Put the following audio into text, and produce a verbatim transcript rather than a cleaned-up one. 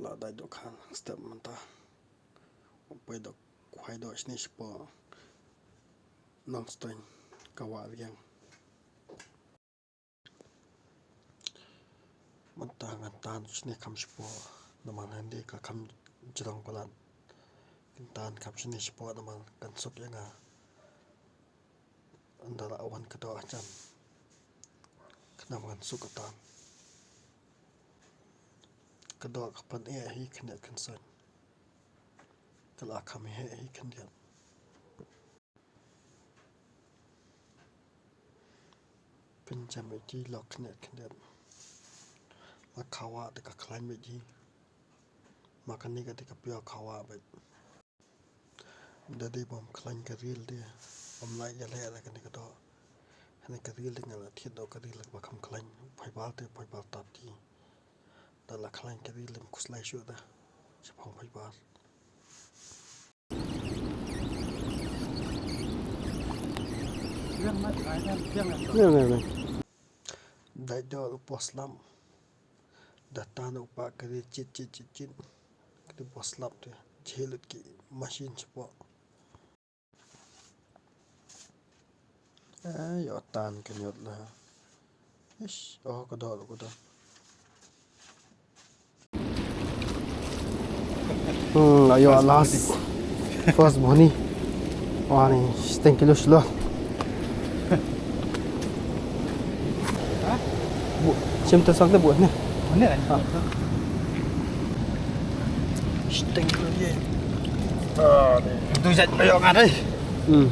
La dai doh khan step mynta. Poi doh khwai doh shane shapoh Nongstoiñ ka wah riang. Mynta ngan tan shane kham shapoh namar hynrei ka kham jrong palat. Ngan tan kham shane shapoh namar kan suk ïa nga. Ynda la wan ka doh hajan khnang ngan suk ka tan. Ka doh ka pyneh hi khyndiat khynsoit. Ka la kham heh hi khyndiat. Pynjem ïa ki lok khyndiat khyndiat. Ma khawa te ka khlaiñ beit hi. Ma kane ka te ka pure khawa beit. Da dei bym khlaiñ ka ril de bym lah ïaleh da kane ka doh. Hane ka ril de nga la thied doh ka ril ba kham khlaiñ. Phai bal te phai bal tat hi. Da la khlaiñ ka ril de ym khuslai shuh da. Shaphang phai bal. Ïa, ïa, ïa. Dai doh u poh slap. Da tan u pa ka ri chit chit chit chit. Ka ri poh slap te jhieh lut ki machine shapoh. Ai, ïoh tan ka ñiut la. Ish, oh, ka doh, ka doh. Hmm, ayo, last. First boni. Wah, ni, shiteng kilo shilo. Bu, sim te sak de bu ni. Mana? Ha. Shiteng kilo ye. Ah, ni. Tu jat ayo ngan ai. Hmm.